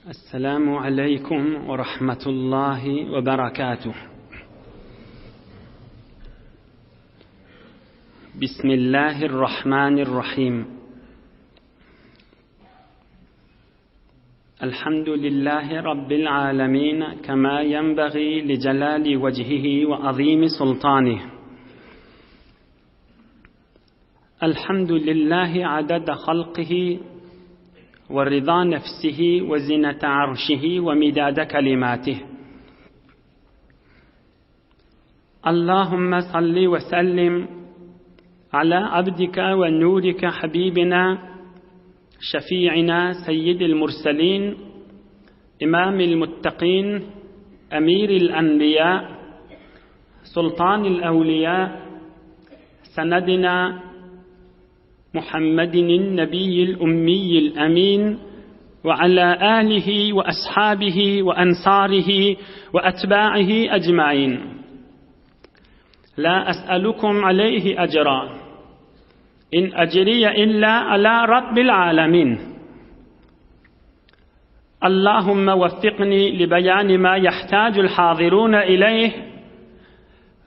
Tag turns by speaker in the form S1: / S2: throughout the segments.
S1: السلام عليكم ورحمة الله وبركاته. بسم الله الرحمن الرحيم. الحمد لله رب العالمين كما ينبغي لجلال وجهه وعظيم سلطانه. الحمد لله عدد خلقه ورضا نفسه وزنة عرشه ومداد كلماته. اللهم صل وسلم على عبدك ونورك حبيبنا شفيعنا سيد المرسلين إمام المتقين أمير الأنبياء سلطان الأولياء سندنا محمد النبي الأمي الأمين وعلى آله وأصحابه وأنصاره وأتباعه أجمعين لا أسألكم عليه أجرا إن أجري إلا على رب العالمين اللهم وفقني لبيان ما يحتاج الحاضرون إليه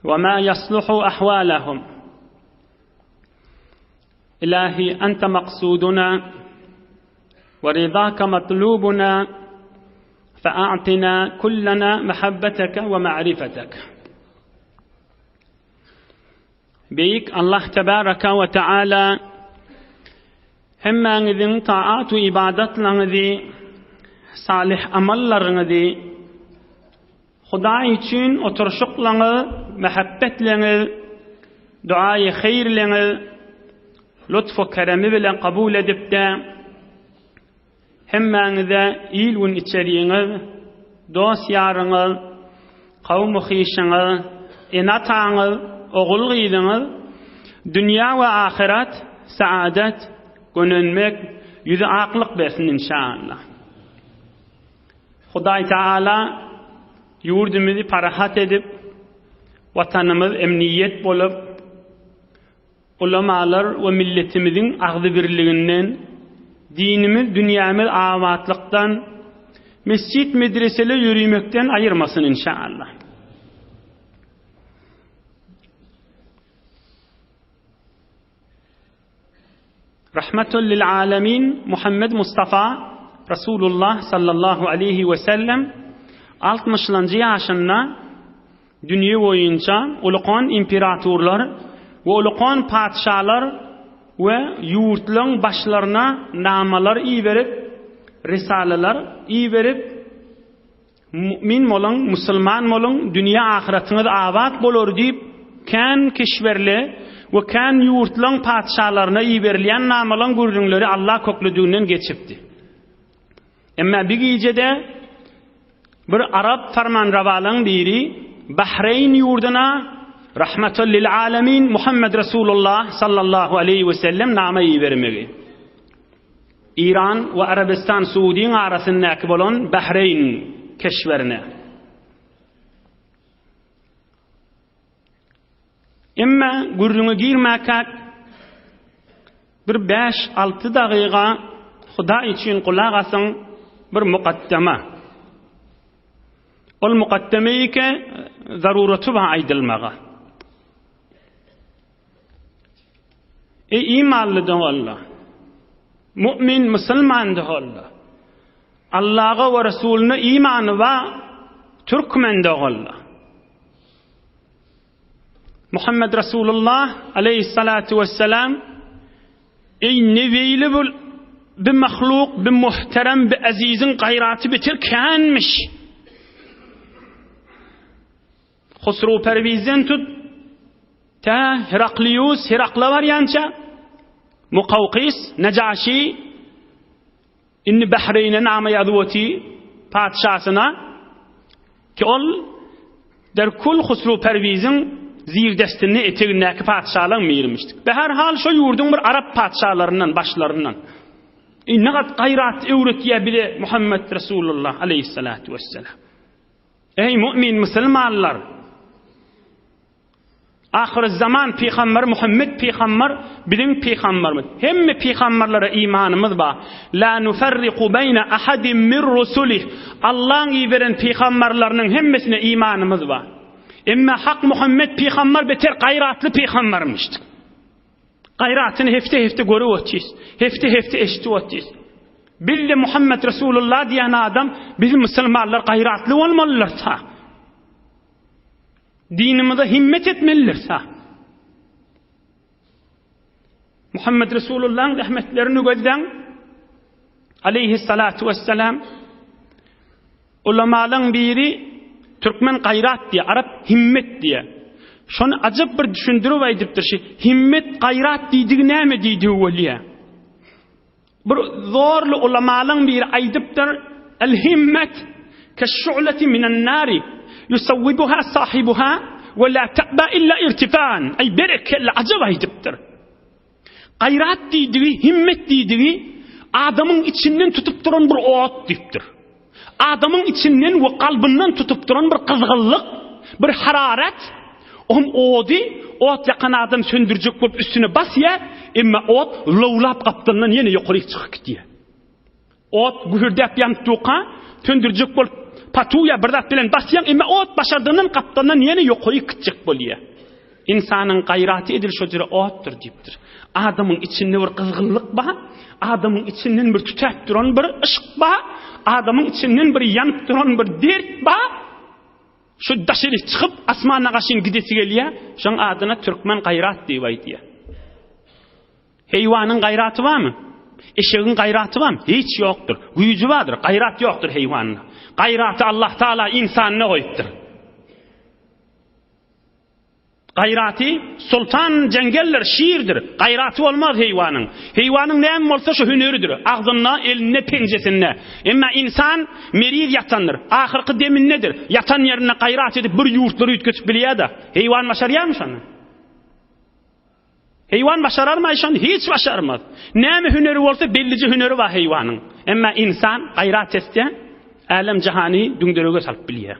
S1: وما يصلح أحوالهم إلهي أنت مقصودنا ورضاك مطلوبنا فأعطنا كلنا محبتك ومعرفتك Beýik Allah tebaraka we taala hemmäňiziň taat we ybadatlaryňyzy, salyh amallaryňyzy Hudaý üçin oturyşyklaňyz, mähebbetleňiz, duaýy haýyrleňiz lutf-u keremi bilen kabul edip-de, Hemmäňize il-gün içeriňiz, dost-ýaryňyz, kowum-hyşyňyz, ene-ataňyz, ogul-gyzyňyz, dünýä we ahyret saadet, gönenmek, ýüzi aklyk bersin inşallah. Hudaý Taala ýurdumyzy parahat edip, Watanymyz emniýet bolup, Ulamalar we milletimiziň agzybirliginden, dinimiz, dünýämiz abatlykdan, mesjit, medresele ýörimekden aýyrmasyn inşaallah. Rahmetul lil alemin Muhammed Mustafa Rasulullah sallallahu aleyhi we sellem 60-njy ýaşynda Dünýe boýunça ulukan imperatorlar we ulukan patyşalar we ýurtlaryň başlaryna namalar iberip, risalalar iberip, Mu'min boluň, musulman boluň, dünýe ahyratyňyz abat bolar diýip, kän keşwerli we kän ýurtlaryň patyşalaryna iberilýän namalaryň gürrüňleri Alla köklediginden geçipdi. Emma bir gijede bir arap farmanrawalaň biri Bahreýn ýurduna Rahmatul lil alemin Muhammed Resulullah sallallahu aleýhi we sellem nama ibermegi. Iran we Arabistan Suudyň arasyndaky bolan Bahreýn keşwerine. Emma gürrüňe girmäkäk bir bäş-alty dagyga Hudaý üçin gulak asyň bir mukaddema. Ol mukaddeme ike zaruraty bar aýdylmaga. Eý imanly doganlar! Mu'min musulman doganlar! Allaha we Resulyna imany bar türkmen doganlar! Muhammed Resulullah aleyhissalatu vesselam Eý nebeýli bul bi mahluk bi muhterem bi aziziň gaýraty beter känmiş. Husru Perwizden tut tä Heraklius Herakla barýança Mukawkis Nejaşi Indi Bahreýne nama ýazyp oty patyşasyna ki ol Derkul Husru Perwiziň zirdestinde etegindäki patyşalaň birimişdik. Be her hal şo ýurduň bir arap patyşalaryndan başlaryndan. Indi gat gaýrat öwretýär bize Muhammed Resulullah aleyhissalatu vesselam. Eý mu'min musulmanlar! Ahyry zaman pygamberi Muhammet pygamber biziň pygamberimiz. Hemme pygamberlere imanymyz bar. La nufarriku beýne ahadin min rusulih. Allaň iberen pygamberleriniň hemmesine imanymyz bar. Emma hak Muhammet pygamber beter gaýratly pygambermişdir. Gaýratyny hefte-hefte görüp otyrys. Hefte-hefte eşidip otyrys. Biz-de Muhammet Resulullah diýen adam, biz musulmanlar gaýratly bolmalydyrys-ha. Dinimize himmet etmelidiris-ha. Muhammet Resulullah'yň rahmetlerini gözläň. Aleyhissalatu vesselam. Ulamalaň biri türkmen gaýrat diýe, arap himmet diýe. Şony ajap bir düşündirip aýdypdyr. Şi himmet gaýrat diýdigi näme diýdigi bolýa. Bir zorly ulamalaň biri aýdypdyr, El himmet keş-şu'leti minen-nari yusawwibuha sahibuha we la ta'ba illa irtifa'an. Aý berekella ajap aýdypdyr. Gaýrat diýdigi, himmet diýdigi adamyň içinden tutup duran bir ot diýipdir. Adamyň içinden we kalbyndan tutup duran bir gyzgynlyk, bir hararat, ohm ody ot ýakan adam söndürjek bolup üstüne basýar, emma ot lowlap gapdalyndan ýene ýokaryk çykyp gidýär. Ot gühürdäp ýanyp durka, söndürjek bolup patuýa bir zat bilen basýaň, emma ot başardygyndan gapdalyndan ýene ýokaryk gitjek bolýar. Ynsanyň gaýraty edil şo jüre otdur diýipdir. Adamyň içinde bir gyzgynlyk bar, adamyň içinden bir tütäp duran bir yşk bar, adamyň içinden bir ýanyp duran bir dert bar. Şu daşary çykyp asmana gaşyn gidesi gelýär, şoň adyna türkmen gaýrat diýip aýdýar. Heýwanyň gaýraty barmy? Eşegiň gaýraty barmy? Hiç ýokdur. Güýji bardyr, gaýrat ýokdur heýwanda. Gaýraty Allah Taala ynsanda goýupdyr. Gaýraty sultan jeňgeldir, şirdir. Gaýraty bolmaz heýwanyň. Heýwanyň näme bolsa şo hüneridir. Agzynda, elinde, penjesinde. Emma ynsan meriz ýatandyr. Ahyrky demindedir. Ýatan ýerinde gaýrat edip bir ýurtlary üýtgetip bilýär-de. Heýwan başarýarmy şony? Heýwan başararmy şony? Hiç başarmaz. Näme hüneri bolsa bellije hüneri bar heýwanyň. Emma ynsan gaýrat etse, älem jahany düňderege salyp bilýär.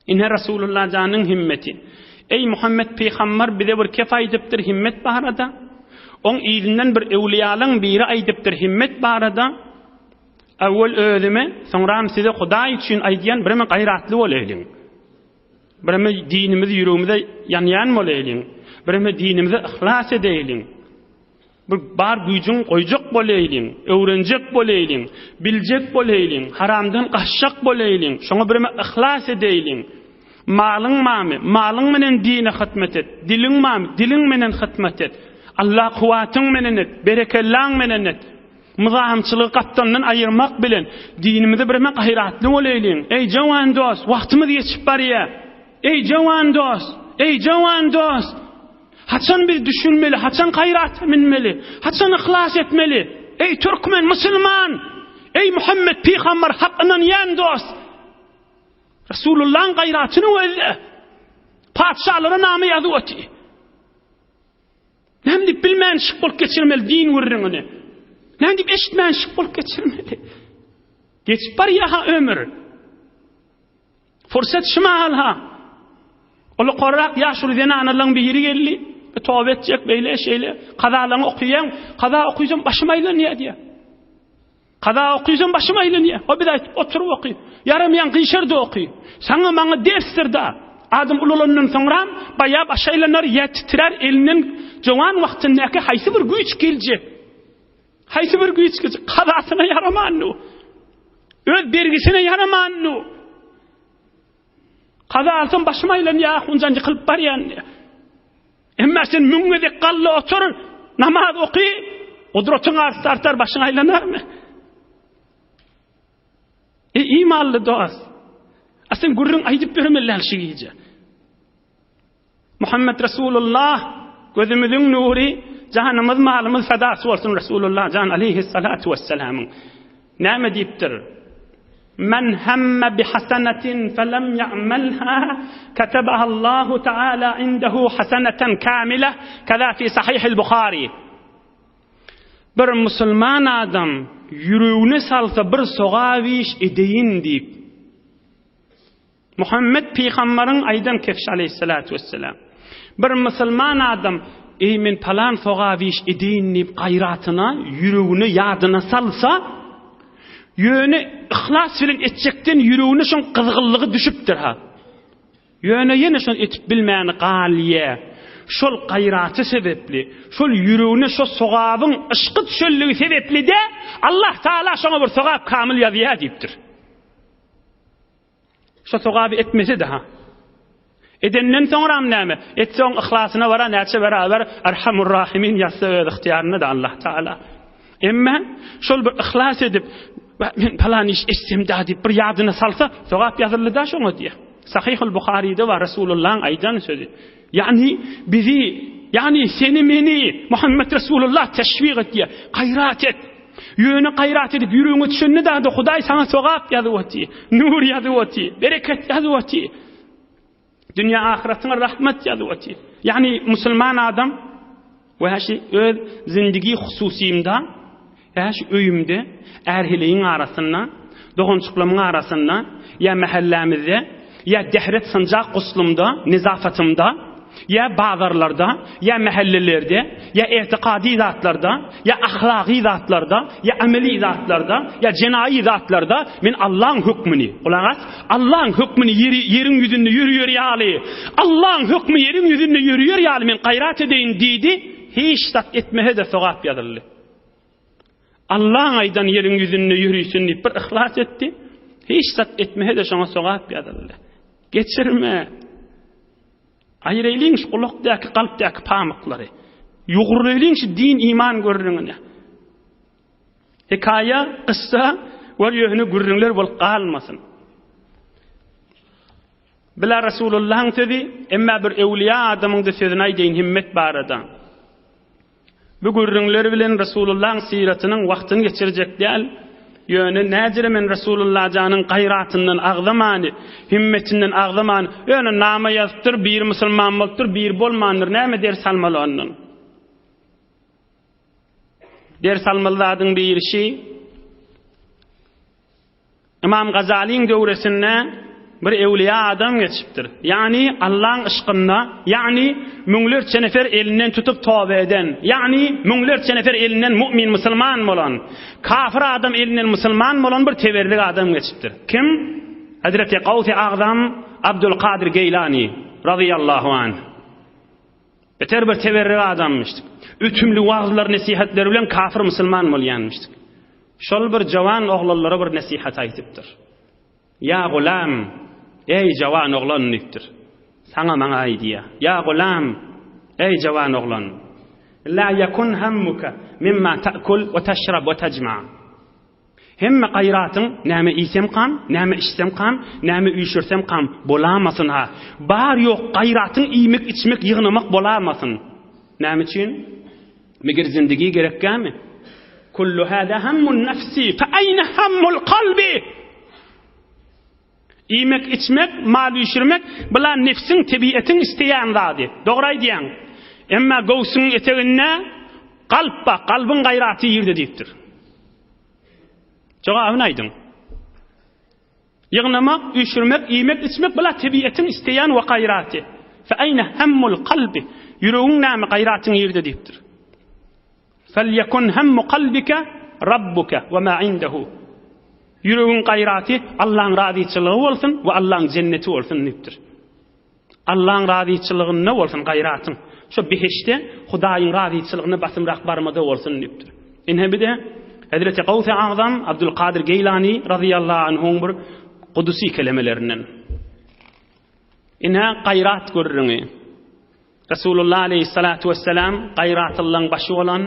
S1: Ine Resulullah janyň himmeti. Eý Muhammet pygambar bize bir kep aýdypdyr himmet barada. Oň yzyndan bir öwliýalaň biri aýdypdyr himmet barada. Awwal özüme, soňram size Hudaý üçin aýdýan bireme gaýratly bolaýlyň. Bireme dinimiz ýüregimize ýanýan bolaýlyň. Bireme dinimize yhlas edeýliň. Bir bar güýjüň goýjak bolaýlyň, öwrenjek bolaýlyň, biljek bolaýlyň, haramdan gaçjak bolaýlyň, şoňa bireme yhlas edeýliň. Malyň bamy, malyň menen dine hytmat et, diliň bamy, diliň menen hytmat et. Allah kuwwatyň menen et, berekellaň menen et. Myzamçylygy gapdalyndan aýyrmak bilen, dinimize bireme gaýratly bolaýlyň. Eý, jowan dost, wagtymyz geçip barýar. Eý, jowan dost! Eý, jowan dost! Haçan biz düşünmeli, haçan gaýrata münmeli, haçan yhlas etmeli? Eý türkmen, musulman! Eý Muhammet pygamber hak ynanýan dost! Resulullahyň gaýratyny gözle! Patyşalara name ýazyp oty. Näme diýip bilmän şyk bolup geçirmeli din gürrüňini? Näme diýip eşitmän şyk bolup geçirmeli? Geçip barýa-ha ömür. Fursat şu mahal-ha. Ulukarrak ýaşuly zenanalaryň biri geldi. E, toba etjek, beýle, şeýle. Kazalaryňy okaýaň, kaza okysam başym aýlanýar diýýär. Kaza okysam başym aýlanýar. O biz aýtyp oturyp oky. Ýaramaýan gyşardy oky. Saňa maňa dersdir da. Adam ulalandan soňra baýa baş aýlanar, ýa titrär, elinden jowan wagtyndaky haýsy bir güýç geljek. Haýsy bir güýç geljek? Kazasyna ýaramandy. Öz bergisine ýaramandy. Kaza alsam başym aýlanýar, ahunjan ýykylyp barýan. Emma sen müň gezek galla otur, namaz oky, gudratyň artsa artar, başyň aýlanarmy? Ey imanly dost, a sen gürrüň aýdyp ýörmeli şu gije. Muhammed Resulullah gözümiziň nury, janymyz, malymyz fedasy bolsun Resulullah jan aleyhissalatu vesselamyň. Näme diýipdir? Men hemme bi hasenetin felem ya'melha katabaha Allahu Teala indehu haseneten kamile keza fi sahihil Buhari. Bir musulman adam ýüregine salsa bir sogap iş edeýin diýip Muhammet pygambaryň aýdan kefşi aleýhissalatu wesselam. Bir musulman adam, Eý, men palan sogap iş edeýin diýip gaýratyna, ýüregine, ýadyna salsa, ýöne yhlas bilen etjekden ýüregine şoň gyzgynlygy düşüpdir-ha. Ýöne ýene şony etip bilmän galýa. Şol gaýraty sebepli, şol ýüregine şo sogabyň yşky düşenligi sebepli-de Allah Taala şoňa bir sogap kamyl ýazýa diýipdir. Şo sogaby etmese-de ha. Edenden soňram näme? Etse oň yhlasyna bara näçe beraber Erhamur Rahimin ýazsa öz ygtyýarynda-da Allah Taala. Emma şol bir yhlas edip, men palan iş etsem da diýip bir ýadyna salsa, sogap ýazyldy-da şoňa diýýär. Sahyhul Buharyda bar Resulullahyň aýdan sözi. Ýagny bizi, ýagny seni meni Muhammet Resulullah teşwik etýär. Gaýrat et. Ýöne gaýrat edip ýüregiňe düşende da Hudaý saňa sogap ýazyp otyr, nur ýazyp otyr, bereket ýazyp otyr. Dünýä ahyratyňa rahmet ýazyp otyr. Ýagny musulman adam we häşi öz zindigi hususymda, häşi öýümde, är-heleýiň arasynda, dogançyklamyň arasynda, ýa mähellämizde, ýa dehret sanjak guslumda, nezafatymda, ýa bazarlarda, ýa mähellelerde, ýa etikady zatlarda, ýa ahlagy zatlarda, ýa ameli zatlarda, ýa jenaýy zatlarda men Allaň hökmüni, gulak as, Allaň hökmüni ýeri, ýeriň ýüzünde ýörüýer ýaly, Allaň hökmi ýeriň ýüzünde ýörüýer ýaly men gaýrat edeýin diýdi, hiç zat etmese-de sogap ýazyldy. Allaň aýdan ýeriň ýüzünde ýörüýsin diýip bir yhlas etdi, hiç zat etmese-de şoňa sogap ýazyldy. Geçirme. Aýyraýlyň şu gulakdaky, kalpdaky pamyklary. Ýuguraýlyň şu din iman gürrüňini. Hekaýa, kyssa we ýöne gürrüňler bolup galmasyn. Bila Resulullahyň sözi, emma bir öwliýa adamyň-da sözüni aýdaýyn himmet barada. Bu gürrüňler bilen Resulullahyň syratynyň wagtyny geçirjek däl. Ýöne näjere men Resulullah janyň gaýratyndan agzamany, himmetinden agzamany, ýöne nama ýazypdyr, biri musulman bolupdyr, biri bolmandyr, näme ders almaly ondan? Ders almaly zadyň biri şi, Ymam Gazalyň döwresinde bir öwliýa adam geçipdir. Ýagny Allaň yşkynda, ýagny müňlerçe nefer elinden tutup toba eden, ýagny müňlerçe nefer elinden mu'min musulman bolan, kafir adam elinden musulman bolan bir teberrik adam geçipdir. Kim? Hazreti Gawsy Agzam Abdulkadyr Geýlani razyýallahu anh. Beter bir teberrik adammyşdyk. Ötümli wagyzlar, nesihatleri bilen kafir musulman bolýanmyşdyk. Şol bir jawan oglanlara bir nesihat aýdypdyr. Ýa gulam, eý jawan oglan diýipdir. Saňa maňa aýdýar. Ýa gulam, eý jawan oglan. La yakun hammuka mimma ta'kul we taşrab we tajma. Hemme gaýratyň näme iýsemkam, näme içsemkam, näme üýşürsemkam bolamasyn-ha. Bar-ýok gaýratyň iýmek-içmek, ýygnamak bolamasyn. Näme üçin? Meger zindigi gerekkämi? Kullu hada hammun nefsi, fe aýne hammul kalbi? Iýmek, içmek, mal üýşürmek, bula nefsiň, tebiatyň isleýän zady. Dogry aýdýaň. Emma göwsüň eteginde kalp bar, kalbyň gaýraty ýerde diýipdir. Jogabyny aýdyň. Ýygnamak, üýşürmek, iýmek, içmek bula tebiatyň isleýän we gaýraty. Fe aýne hammul kalbi? Ýüregiň näme gaýratyň ýerde diýipdir. Felýekun hemmu kalbike Rabbuke we ma indehu. Ýüregiň gaýraty Allaň razyçylygy bolsun we Allaň jenneti bolsun diýipdir. Allaň razyçylygynda bolsun gaýratyň. Şo behişde Hudaýyň razyçylygyna basymrak barmada bolsun diýipdir. Ine bir de Hezreti Gawsy Agzam Abdulkadyr Geýlani razyýallahu anhuň bir kudusy kelemelerinden. Ine gaýrat gürrüňi. Resulullah aleýhissalatu wessalam gaýratyllaň başy bolan,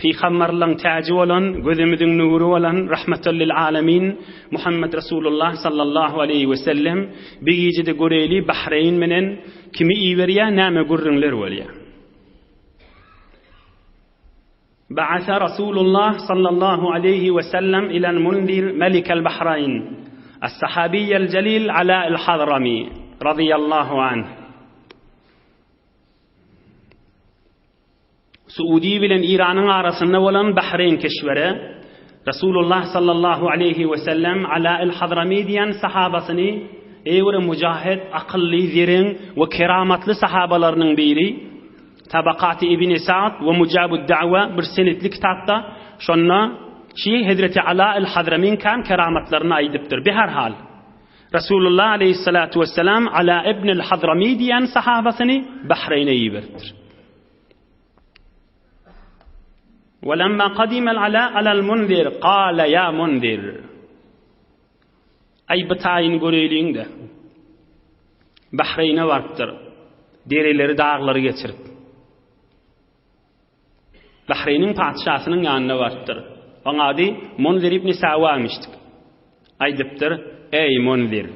S1: pygamberleň täji bolan, gözümiziň nury bolan Rahmetul lil alemin Muhammed Resulullah sallallahu aleýhi wesellem bir gijede göreýli Bahreýn menen kimi iberýär, näme gürrüňler bolýar. Ba'asa Rasulullah sallallahu aleýhi wesellem ilal Munzir melikel Bahreýn as-sahabiyyel jelil Ala'l Hadrami radiyallahu anh. Suudi bilen Iranyň arasynda bolan Bahreýn keşwere Resulullah sallallahu aleýhi we sellem Ala el-Hadrami diýen sahabasyny. Eý bir mujahid, akylly, zereň we keramatly sahabalarynyň biri. Tabakaty Ibn Sa'd we Mujabud Da'wa bir senetli kitapda şonda şi Hezreti Ala el-Hadramiň kän keramatlaryny aýdypdyr. Beherhal, Resulullah aleýhissalatu wessalam Ala ibn el-Hadrami diýen sahabasyny Bahreýne iberipdir. Welemma qadimel Ala alal Munzir qala ya Munzir. Aý bu taýyny göreýliň-de. Bahreýne barypdyr. Dereleri, daglary geçirip. Bahreýniň patyşasynyň ýanyna barypdyr. Oň ady Munzir ibn Sawamyşdyk. Aýdypdyr, Eý, Munzir!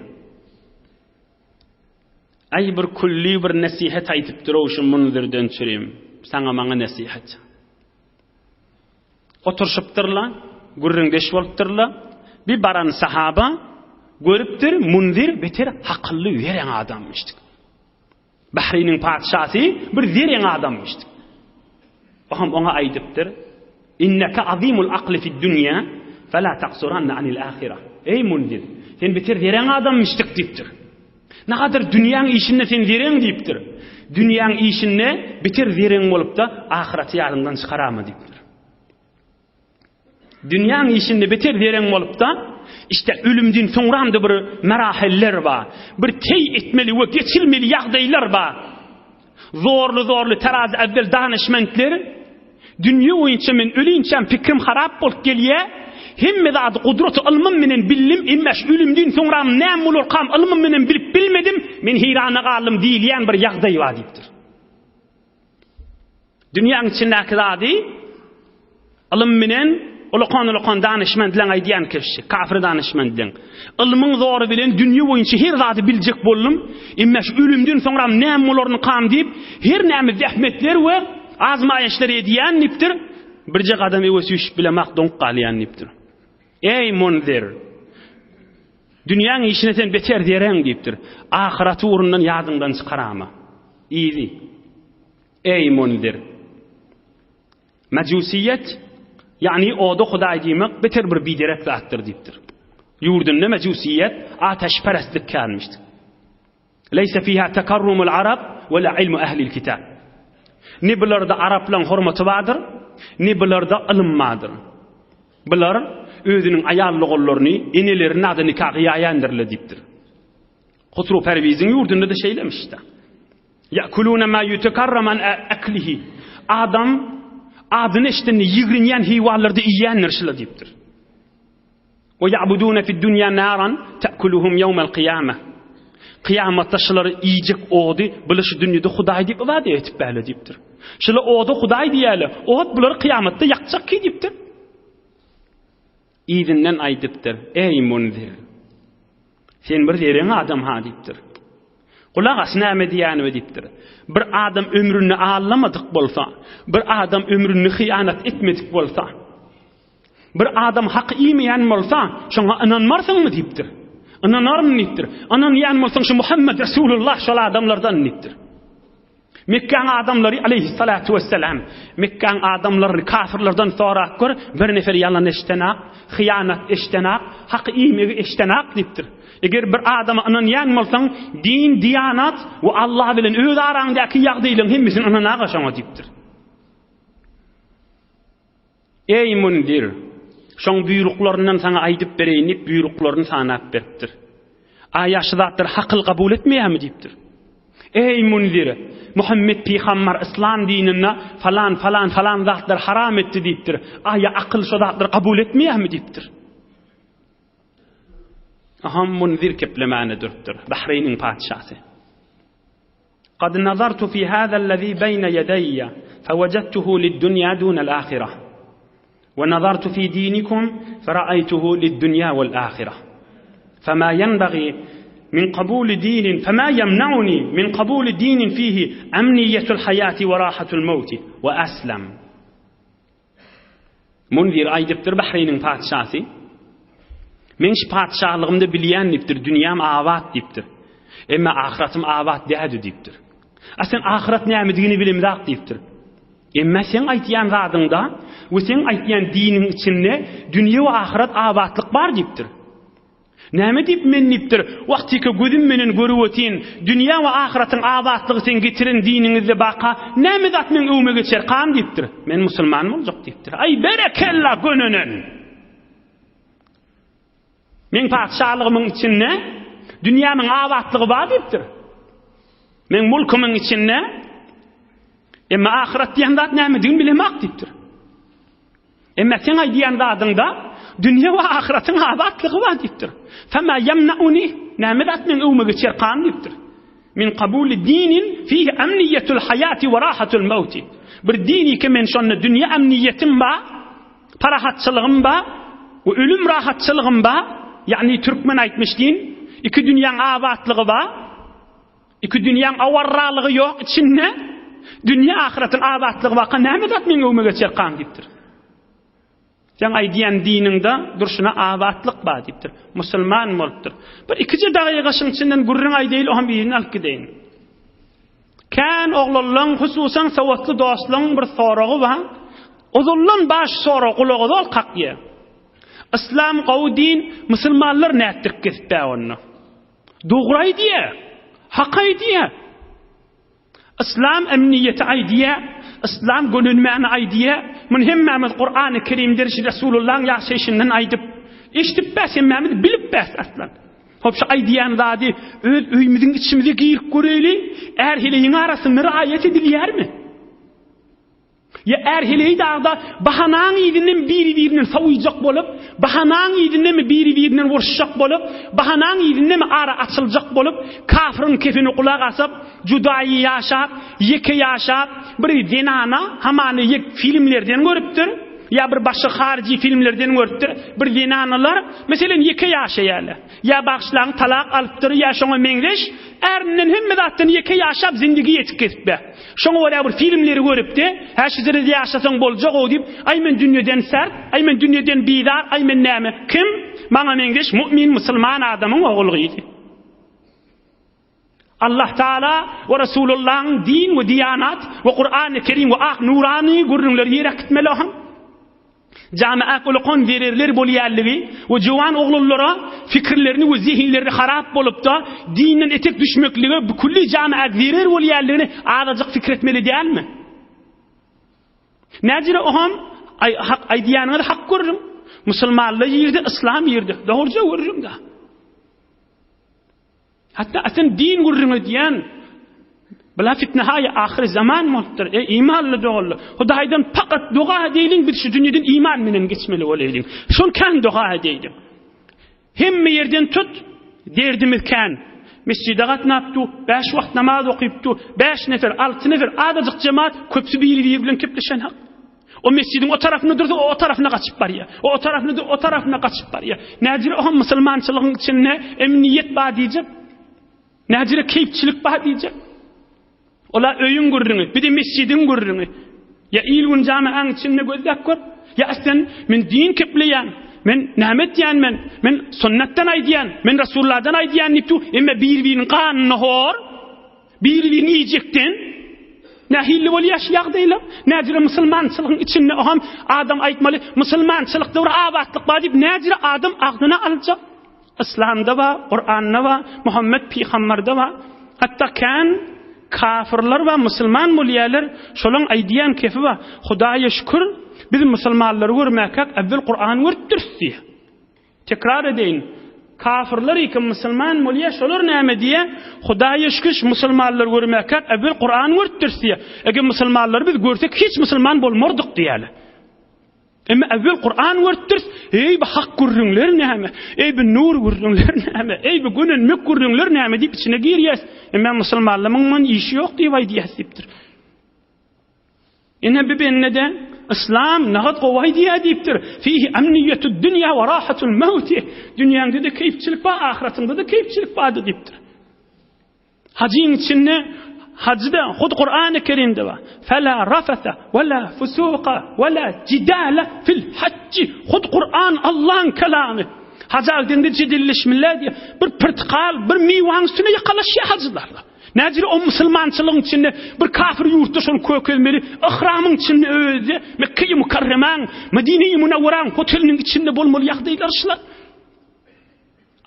S1: Aý bir külli bir nesihat aýdypdyr-ow şu Munzirden çürim. Saňa maňa nesihat. Oturyşypdyrlar, gürrüňdeş bolupdyrlar. Bir baran sahaba görüpdir, Munzir beter hakylly wereň adamyşdyk. Bahreýniň patyşasy bir zereň adamyşdyk. O hem oňa aýdypdyr, Inneke azimul akli fid dünýä, fela taksuranna anil ahira. Eý Munzir, sen beter zereň adamyşdyk diýipdir. Nagadyr dünýäň işinde sen zereň diýipdir. Dünýäň işinde beter zereň bolupda ahyraty ýadyňdan çykarama diýipdir. Dünýäň işinde beter zereň bolupda işte ölümden soňramda bir meraheller bar. Bir teý etmeli we geçilmeli ýagdaýlar bar. Zorly-zorly terazi äwwel danyşmentler Dünýe boýunça men ölinçäm pikrim harap bolup gelýä, hemme zady gudraty ylmym menen bildim, emma şu ölümdin soňram näme bolarkam ylmym menen bilip bilmedim, men heýrana galdym diýilýän bir ýagdaý bar diýipdir. Dünýäň içindäki zady Ylym bilen ulakan-ulakan danyşmentleň aýdýan kişi, kafir danyşmentleň. Ylmyň zory bilen dünýe boýunça her zady biljek boldum, emma şu ölümden soňram näme bolarmykam diýip, her näme zähmetler we azmaýyşlar edýän diýipdir, birje gadam öňe süýşüp bilemak doňup galýan diýipdir. Eý Munzir! Dünýäň işine sen beter zereň diýipdir. Ahyraty ugrundan ýadyňdan çykarama. Yzy. Eý Munzir! Mejusiýet, ýagny oda hudaý diýmek beter bir biderek zatdyr diýipdir. Ýurdunda mejusiýet, ateşperestlik känmişdir. Leýse fiha tekarrumul arab we la ilmu ehlil kitab. Ne bularda araplaryň hormaty bardyr, ne bularda ylym bardyr. Bular özüniň aýal doganlaryny, enelerini ada nika gyýaýandirler diýipdir. Husru Perwiziň ýurdunda-da şeýlemiş-de. Ýakuluna ma ýutekarram an aklihi. Adam adyny eşidende ýigrenýän heýwanlarda iýýändir şular diýipdir. We ýa'buduna fid dunýa naran ta'kuluhum ýawmal kyýama. Kyýamatda şular iýjek ody bular şu dünýede hudaý diýip ybadat etip bäle diýipdir. Şular oda hudaý diýýärler. Ot bulary kyýamatda ýakjak ki diýipdir. Yzyndan aýdypdyr, Eý, Munzir! Sen bir zereň adam-ha diýipdir. Gulak as näme diýýänime diýipdir. Bir adam ömründe aldamadyk bolsa, bir adam ömründe hyýanat etmedik bolsa, bir adam hak iýmeýän bolsa, şoňa ynanmarsyňmy diýipdir. Ynanaryn diýipdir. Ynanýan bolsaň şu Muhammed Resulullah şol adamlardan diýipdir. Mekgäň adamlary aleýhissalatu wessalam, Mekgäň adamlaryny kafirlerden sorap gör, bir nefer ýalan eşdenak, hyýanat eşdenak, hak iýmegi eşdenak diýipdir. Eger bir adama ynanýan bolsaň, din, diýanat we Allah bilen öz araňdaky ýagdaýlaryň hemmesini ynanaga şoňa diýipdir. Eý, Munzir! Şoň buýruklaryndan saňa aýdyp bereýin diýip, buýruklaryny sanap beripdir. Aýa şu zatlary hakyl kabul etmeýärmi diýipdir. Eý, Munzir! Muhammet pygambar yslam dininde falan, falan, falan zatlary haram etdi diýipdir. Aýa akyl şo zatlary kabul etmeýärmi diýipdir. Aha Munzir keplemäne durupdyr. Bahreýniň patyşasy. Kad nazartu fi haza'l-lezi beýne ýedeýe, fewejadtuhu lid-dunýa dunel-ahireh. We nazartu fi dinikum, fera'aýtuhu lid-dunýa wel-ahireh. Fema ýenbagi min kabuli dinin, fema ýemnauni min kabuli dinin fihi emniýetul haýati we rahatul mewti, we aslam. Munzir aýdypdyr Bahreýniň patyşasy. Men şu patyşalygymda bilýän diýipdir, dünýäm abat diýipdir. Emma ahyratym abat dädi diýipdir. A sen ahyrat nämedigini bilemzak diýipdir. Emma sen aýtýan zadyňda we sen aýtýan diniň içinde dünýe we ahyrat abatlyk bar diýipdir. Näme diýip men diýipdir, wagtyky gözüm menen görüp otyn, dünýä we ahyratyň abatlygy seň getiren diniňizde baka, näme zat meň öwme geçerkam diýipdir. Men musulman boljak diýipdir. Aý berekella gönenen! Meň patyşalygymyň içinde dünýämiň abatlygy bar diýipdir. Meň mulkumyň içinde emma ahyrat diýen zat nämedigini bilemok diýipdir. Emma seň aýdýan zadyňda dünýe we ahyratyň abatlygy bar diýipdir. Fema ýemnauni näme zat meň öwme geçerkam diýipdir. Min kabuli dinin fihi emniyetul hayati we rahatul mawti. Bir dini ki men şonda dünýe emniyetim bar, parahatçylygym bar we ölüm rahatçylygym bar, ýagny türkmen aýtmyş din, iki dünýäň abatlygy bar. Iki dünýäň awarralygy ýok içinde, dünýe ahyratyň abatlygy barka näme zat meň öwme geçerkam diýipdir. Seň aýdýan diniňde durşuna abatlyk bar diýipdir. Musulman bolupdyr. Bir ikije dagyga şyň içinden gürrüň aýdaýyl, oňam birini alyp gideýin. Kän oglanlaň, hususan sowatly dostlaň bir soragy bar. Ozaldan baş sorag gulaga zol kakýar. Yslam gowy din, musulmanlar nätdirip gezipbä onda? Dogry aýdýar. Hak aýdýar. Yslam emniýeti aýdýar. Yslam gönenmäni aýdýar. Muny hemmämiz Kurany Kerimden, Resulullahyň ýaşaýşyndan aýdyp, eşidip bäs, hemmämiz bilip bäs aslan. Hop şu aýdýan zady öz öýümiziň içimize girip göreýli, är-heleýiň arasynda raýat edilýärmi? Ýa är-heleý dagda bahanaň yzyndan biri-birinden sowujak bolup, bahanaň yzyndanmy biri-birinden uruşjak bolup, bahanaň yzyndanmy ara açyljak bolup, kafyryň kefini gulak asyp, judaýy ýaşap, ýeke ýaşap, bir zenana hamana ýek filmlerden görüpdir, ýa bir başga haryjy filmlerden görüpdir, bir zenanalar, meselem, ýeke ýaşaýarlar. Ýa bagyşlaň talak alypdyr ýa şoňa meňzeş ärinden hemme zatdan ýeke ýaşap zindigi ýetip gezipbe. Şoňa görä bir filmleri görüpdi, hä şu zerede ýaşasaň boljak-ow diýip, aý men dünýeden sert, aý men dünýeden bizar, aý men näme, kim? Maňa meňzeş mu'min musulman adamyň ogul-gyzy. Allah Taala we Resulullahyň din we diýanat we Kurany Kerim we ak nurany gürrüňleri ýere äkitmeli ohan. Jamiä ulakan zererler bolýanlygy we jowan oglanlara fikirlerini we zehinlerini harap bolupda dinden etek düşmeklige külli jamiä zerer bolýanlygyny azajyk fikir etmeli dälmi? Näjire oham aý hak aýdýanyňyz hak gürrüň. Musulmanlar ýerde yslam ýerde. Dogruja gürrüň da. Hatda asyl din gürrüň edýän Bula fitnehaýy ahyry zaman bolupdyr. Ey imanly doganlar, Hudaýdan pakat doga edeýliň, biz şu dünýeden iman bilen geçmeli bolaýlyň. Şol kän doga edeýliň. Hemme ýerden tut, derdimiz kän. Mesjide gatnap du, bäş wagt namaz okyp du, bäş nefer, alty nefer, azajyk jemaat, köpüsi biri-biri bilen kepleşen hak. O mesjidiň o tarapynda dursa, o o tarapyna gaçyp barýar. O o tarapynda dur, o tarapyna gaçyp barýar. Näjire oňa musulmançylygyň içinde emniýet bar diýjek? Näjire keýpçilik bar diýjek? Ola öýüň gürrüňi, bir de mesjidiň gürrüňi. Ýa il-gün jamaň içinde gözläp gör. Ýa sen men din kepleýän, men näme etýän men? Men sünnetden aýdýan, men Resulullahdan aýdýan diýip dur. Emma bir-biriniň ganyna hor. Biri-birini iýjekden nähili bolýar şu ýagdaýlar? Näjüre musulmançylygyň içinde oham adam aýtmaly, musulmançylykda bir abatlyk bar diýip näjüre adam agzyna aljak? Yslamda bar, Kuranda bar, Muhammet pygambarda bar. Hatda kän kafirler bar, musulman bolýarlar, şolaň aýdýan kefi bar. Hudaýa şükür, biz musulmanlary görmäkäk äwwel Kurany görüpdiris diýýär. Tekrar edeýin, kafirler iki musulman bolýar, şolar näme diýýär? Hudaýa şükür, şu musulmanlary görmäkäk äwwel Kurany görüpdiris diýýär. Eger musulmanlary biz görsek hiç musulman bolmardyk diýýärler. Emma äwwel Kurany görüpdiris, eý bu hak gürrüňler näme? Eý bu nur gürrüňler näme? Eý bu gönenmek gürrüňler näme diýip içine girýäs. Emma musulmanlaryň mundan işi ýok diýip aýdýas diýipdir. Ine bu bende-de Yslam nagat gowy aýdýar diýipdir. Fihi amniýetud dünýä we rahatul mawti. Dünýäňde-de keýpçilik bar, ahyratyňda-da keýpçilik bardy diýipdir. Hajyň içinde hajda hut Kurany Kerimde bar. Fela rafasa we la fusuka we la jidala fil hajji. Hut Kuran Allahyň kelamy. Haja gidende jedilleşmeli diýip, bir pyrtykal, bir miwäň üstüne ýakalaşýar hajylar. Näjele o musulmançylygyň içinde bir kafir ýurtda şony kökezmeli, yhramyň içinde özi Mekge-i Mukarremäň, Medine-i Munawwaraň hoteliniň içinde bolmaly ýagdaýlar şular.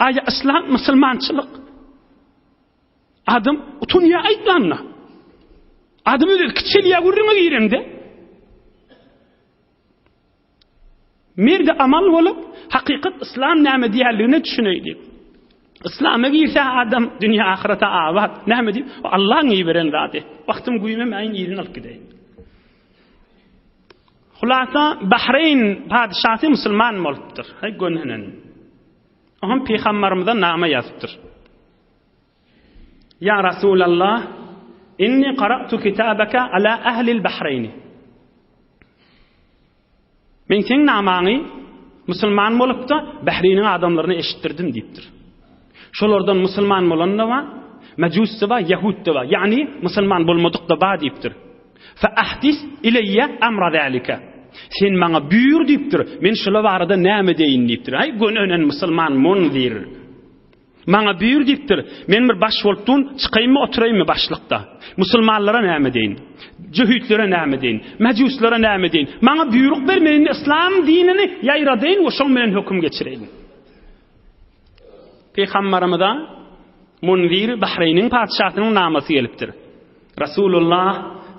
S1: Aýa yslam musulmançylyk. Adam utanýar aýtmanda. Adam özi kiçelýär gürrüňe girende. Merde amal bolup, hakykat yslam näme diýýänligine düşüneýdi. Yslama girse adam dünýä ahyrete abat. Näme diýip? Allaň iberen zady. Wagtym güýmemäýin yzyny alyp gideýin. Hulasa Bahreýn patyşasy musulman bolupdyr. Haý gönhenen. Oňam pygamberimize name ýazypdyr. Ýa Rasulallah, inni qara'tu kitabaka ala ahlil Bahreýni. Men seň namaňy musulman bolupda Bahreýniň adamlaryna eşitdirdim diýipdir. Şolardan musulman bolan-da bar, mejus-da bar, ýahud-da bar. Ýagny musulman bolmadyk-da bar diýipdir. Fa ahdis ileýe amra zalika. Sen maňa buýur diýipdir. Men şular barada näme deýin diýipdir. Aý gönenen musulman munzir. Maňa buýur diýipdir. Men bir baş bolup dun, çykaýynmy, oturaýynmy başlykda? Musulmanlara näme deýin? Jöhitlere näme deýin? Mejuslara näme deýin? Maňa buýruk ber, men indi yslam dinini ýaýradaýyn we şoň bilen höküm geçireýin. Pygamberimize Munzir Bahreýniň patyşasynyň namasy gelipdir. Rasulullah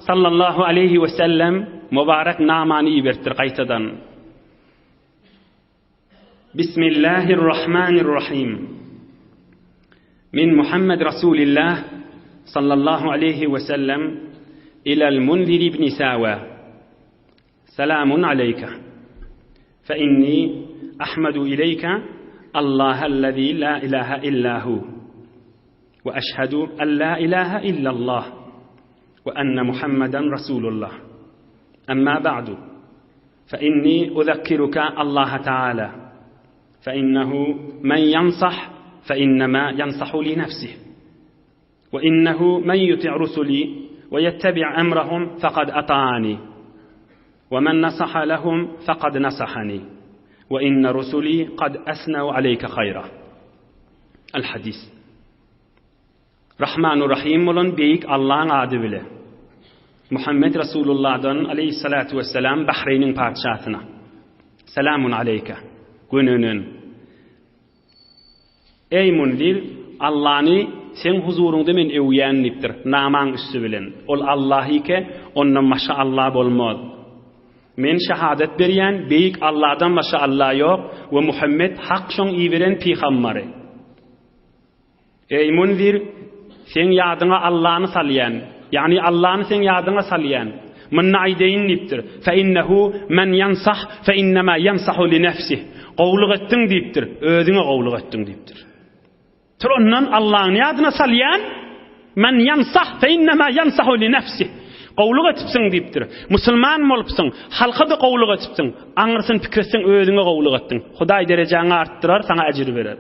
S1: sallallahu aleýhi we sellem mübarek namany iberipdir gaýtadan. Bismillahirrahmanirrahim. Min Muhammed Rasulillah sallallahu aleýhi we sellem ilal Munzir ibn Sawa. Selamun aleýke. Fe inni ahmedu ileýke Allahellezî la ilahe illa hu. Ve eşhedü en la ilahe illallah ve enne Muhammeden Rasulullah. Emma ba'du. Fe inni uzekkiruke Allaha Teala. Fe innehu men yansah fe innema yansahu li nefsih. Ve innehu men yuti' rusuli ve yettebi' emrahum fekad ata'ani. Ve men nasaha lehum fekad nasahani. Ve inne rusuli kad esnev aleyke hayra. El hadis. Rahmanu Rahim bolan beýik Allaň ady bile. Muhammed Rasulullahdan aleyhissalatu vesselam Bahreýniň patyşasyna. Selamun aleyke. Gönenen. Eý Munzir, Allany seň huzuryňda men öwýän diýipdir, namaň üsti bilen. Ol Allah ike, ondan başga Allah bolmaz. Men şahadat berýän, beýik Alladan başga Allah ýok we Muhammet hak şoň iberen pygambary. Eý, Munzir, seň ýadyňa Allany salýan, ýagny Allany seň ýadyňa salýan. Munda aýdaýyn diýipdir, Fe innehu men ýansah fe innema ýansahu li nefsih. Gowulyk etdiň diýipdir, özüňe gowulyk etdiň diýipdir. Tur ondan Allany ýadyna salýan, men ýansah fe innema ýansahu li nefsih. Gowulyk etipsiň diýipdir. Musulman bolupsyň, halka-da gowulyk etipsiň. Aňyrsyny pikir etseň özüňe gowulyk etdiň. Hudaý derejäňi artdyrar, saňa ejir berer.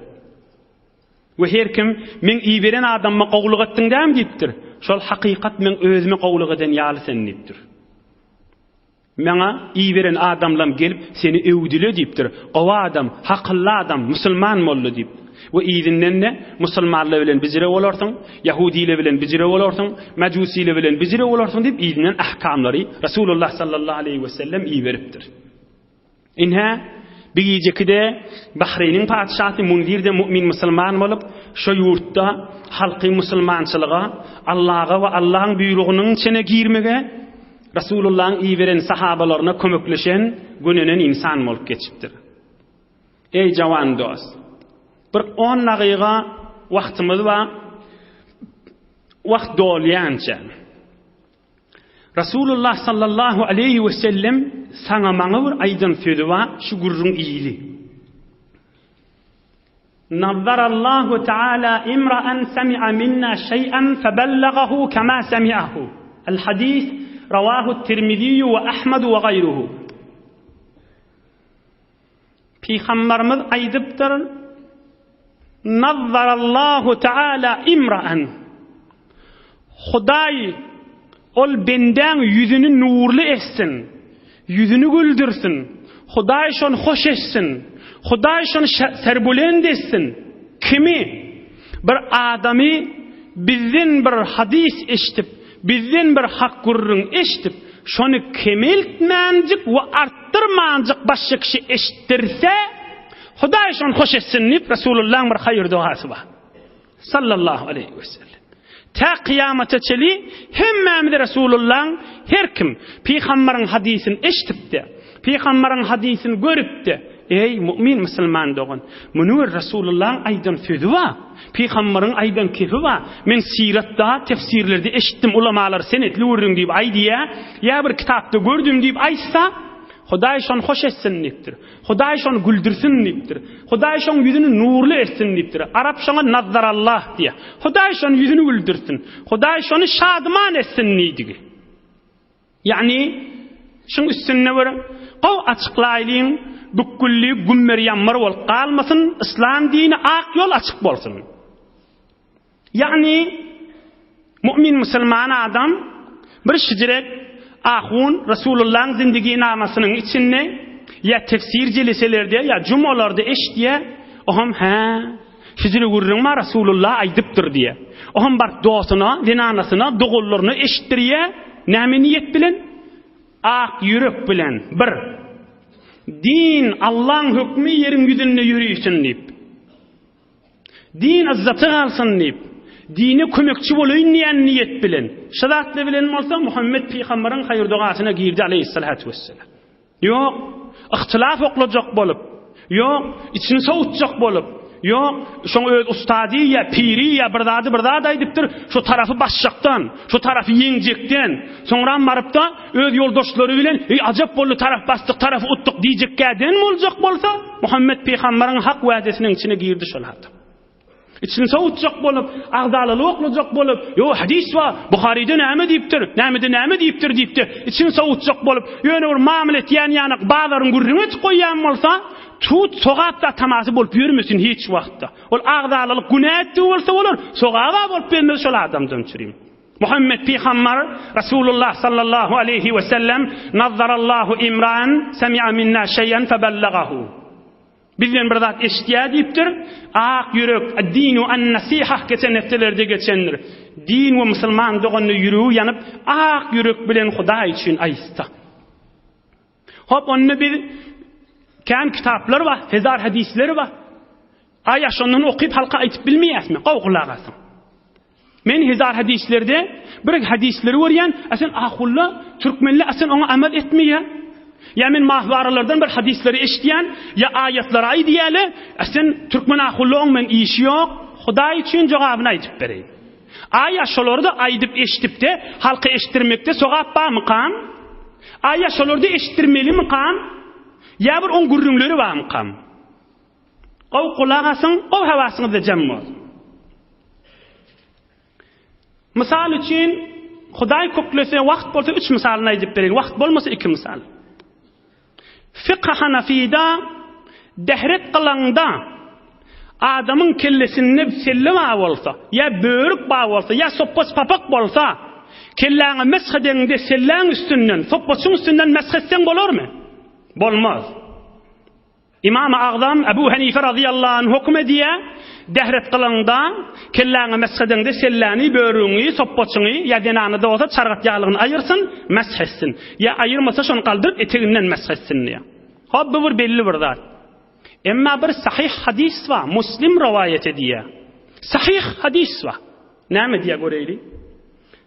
S1: We her kim, Meň iberen adamyma gowulyk etdiň dämi diýipdir. Şol hakykat meň özüme gowulyk eden ýaly sen diýipdir. Maňa iberen adamlam gelip seni öwdüle diýipdir. Gowy adam, hakylly adam, musulman boldy diýip. We yzyndan-da musulmanlar bilen bijire bolarsyň, ýahudiler bilen bijire bolarsyň, mejusiler bilen bijire bolarsyň diýip yzyndan ahkamlary Rasulullah sallallahu aleýhi wesellem iberipdir. Ine, bir gijeki-de Bahreýniň patyşasy Munzir-de mu'min musulman bolup, şo ýurtda halky musulmançylyga, Allaha we Allahyň buýrugynyň içine girmege, Resulullahyň iberen sahabalaryna kömekleşen, gönenen ynsan bolup geçipdir. Eý jawan dost! Bir on dagyga wagtymyz bar. Wagt dolýança. Rasulullah sallallahu aleýhi we sellem saňa maňa bir aýdan sözi bar, şu gürrüň ýyly. Nazzarallahu taala imra'an sami'a minna şeý'an febellagahu kema semi'ahu. El hadis rawahu Tirmizi we Ahmed we gaýruhu. Pygamberimiz aýdypdyr, Nazzarallahu taala imra'an. Hudaý ol bendäň ýüzüni nurly etsin, ýüzüni güldürsin. Hudaý şony hoş etsin. Hudaý şony serbulend etsin. Kimi? Bir adamy bizden bir hadys eşidip, bizden bir hak gürrüň eşidip, şony kemeltmänjik we artdyrmanjyk başga kişi eşitdirse, Hudaý şony hoş etsin diýip Resulullahyň bir haýyr dogasy bar. Sallallahu aleýhi we sellem. Tä kyýamata çeli hemmämiz Resulullahyň her kim pygambaryň hadysyny eşidipdi, pygambaryň hadysyny görüpdi. Eý, mu'min musulman dogan, muny bir Resulullahyň aýdan sözi bar, pygambaryň aýdan kepi bar. Men siratda, tefsirlerde eşitdim, ulamalar senetli gürrüň diýip aýdýar, ýa bir kitapda gördüm diýip aýtsa, Hudaý şony hoş etsin diýipdir. Hudaý şony güldürsin diýipdir. Hudaý şoň ýüzüni nurly etsin diýipdir. Arap şoňa nazzarallah diýýär. Hudaý şony ýüzüni güldürsin. Hudaý şony şadyman etsin diýdigi. Ýagny şuň üstünde bir gowy açyklaýlyň, bükgülli gümmer-ýammar bolup galmasyn, yslam dini ak ýol açyk bolsun. Ýagny mu'min musulman adam bir şijirek ahun Resulullahyň zindiginamasynyň içinde ýa tefsir jeleselerde ýa jumalarda eşidýär, oham hä şijire gürrüň bar Resulullah aýdypdyr diýýär. Oham baryp dostuna, zenanasyna, doganlaryna eşitdirýär, näme niýet bilen? Ak ýürek bilen bir din Allaň hökmi ýeriň ýüzünde ýörisin diýip. Din yzzaty galsyn diýip, dine kömekçi bolaýyn diýen niýet bilen, şu zatlar bilen bolsa Muhammet pygambaryň haýyr-dogasyna girdi aleýhissalatu wesselam. Ýok, yhtylaf oklajak bolup, ýok, içini sowutjak bolup, ýok, şoň öz ustady ýa piri ýa bir zady bir zat aýdypdyr, şo tarapy basjakdan, şo tarapy ýeňjekden, soňram baryp-da öz ýoldaşlary bilen, eý ajap boldy tarap basdyk, tarapy utduk diýjekkäden boljak bolsa, Muhammet pygambaryň hak wädesiniň içine girdi şol adam. Içini sowutjak bolup, agzalalyk oklajak bolup, ýo hadys bar, Buharyda näme diýipdir, nämede näme diýipdir diýipdi, içini sowutjak bolup, ýöne bir mamla etýän ýanak bazaryň gürrüňi etip goýýan bolsa, tut sogap-da tamasy bolup ýörmesin hiç wagtda. Ol agzalalyk günä etdigi bolsa bolar, sogaba bolup bermez şol adamdan çürim. Muhammet pygambar Resulullah sallallahu aleýhi we sellem Nazzarallahu imraan semi'a minna şeý'en febellagahu. Bizden bir zat eşitýär diýipdir. Ak ýürek, ad-dinu an-nasihah geçen hepdelerde geçendir. Din we musulman doganyna ýüregi ýanyp, ak ýürek bilen Hudaý üçin aýtsa. Hop, onda biz kän kitaplar bar, hezar hadisler bar. Aýa şondan okyp halka aýtyp bilmeýäsmi? Gowy gulak asyň. Men hezar hadislerde bir hadisleri görýän, a sen ahulla, türkmenli a sen oňa amal etmeýä. Ýa men mahwaralardan bir hadisleri eşidýän, ýa aýatlary aýdýarlar, a sen türkmen ahulla oň men işi ýok, Hudaý üçin jogabyny aýdyp bereýin. Aýa şolary-da aýdyp eşidip-de halka eşitdirmekde sogap barmykam? Aýa şolary-da eşitdirmelimikam? Ýa bir oň gürrüňleri barmykam? Gowy gulak asyň, gowy hawasyňyzda jem bolsun. Mysal üçin, Hudaý köklese, wagt bolsa üç mysalyny aýdyp bereýin, wagt bolmasa iki mysal. Fykh Hanafyda dehret kylaňda adamyň kellesinde selle bar bolsa, ýa börük bar bolsa, ýa sopbaç papak bolsa, kelläňe mesh edeňde selläň üstünden, sopbaçyň üstünden mesh etseň bolarmy? Bolmaz. Ymamy Agzam Ebu Henife razyýallahu anh höküm edýär, Dehret kylaňda, kelläňe mesh edeňde selläni, börügiňi, sopbaçyňy, ýa zenana-da bolsa çargat ýaglygyny aýyrsyn, mesh etsin. Ýa aýyrmasa şony galdyryp eteginden mesh etsin diýýär. Hop bu bir belli bir zat. Emma bir sahyh hadys bar, Muslim rowaýat edýär. Sahyh hadys bar. Näme diýýär göreýli.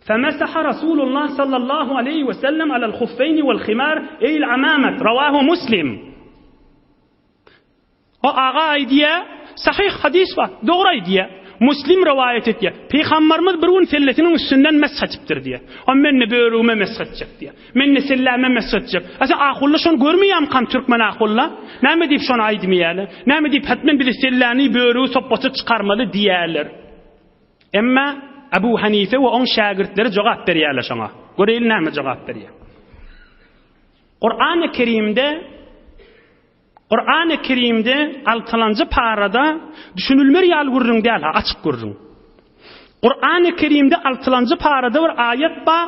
S1: Femesaha Rasulullah sallallahu aleýhi we sellem alel huffeýni wel himar eýl amamet rawahu Muslim. O aga aýdýar, sahyh hadys bar, dogry aýdýar. Muslim rowaýat etýär. Pygamberimiz bir gün sellesiniň üstünden mesh etipdir diýýär. O men-de börügime mesh etjek diýýär. Men-de selläme mesh etjek. A sen ahulla şony görmeýärmikam türkmen ahulla? Näme diýip şony aýdmaýarlar? Näme diýip hetmen bize selläni, börügi, sopbaty çykarmaly diýýärler? Emma Abu Hanife we oň şägirtleri jogap berýärler şoňa. Göreýli näme jogap berýär. Kurany Kerimde Kurany Kerimde altylanjy parada düşünilmer ýaly gürrüň däl ha, açyk gürrüň. Kurany Kerimde altylanjy parada bir aýat bar.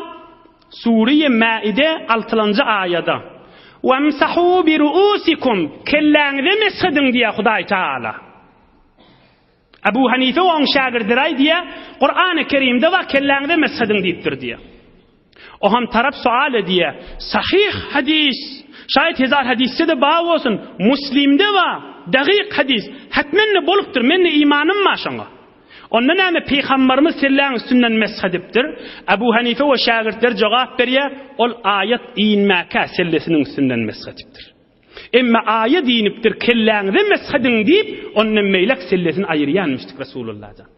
S1: Sure-i Maide altylanjy aýada. Wamsahu bi ruusikum kelläňize mesh ediň diýýär Hudaý Taala. Ebu Hanife we oň şägirdileri aýdýar, Kurany Kerimde bar, kelläňize mesh ediň diýipdir diýýär. Oham tarap sual edýär, Sahyh hadys. Şaýat hezar hadysda-da bar bolsun, Muslimde bar, dagyk hadys, hetmen-de bolupdyr, mende imanym bar şoňa. Onda näme Pygambarymyz selläň üstünden mesh edipdir? Abu Hanife we şägirtleri jogap berýär, ol aýat inmäkä sellesiniň üstünden mesh edipdir. Emma aýat inipdir, kelläňize mesh ediň diýip, ondan beýläk sellesini aýyrýanmyşdyk Resulullah jan.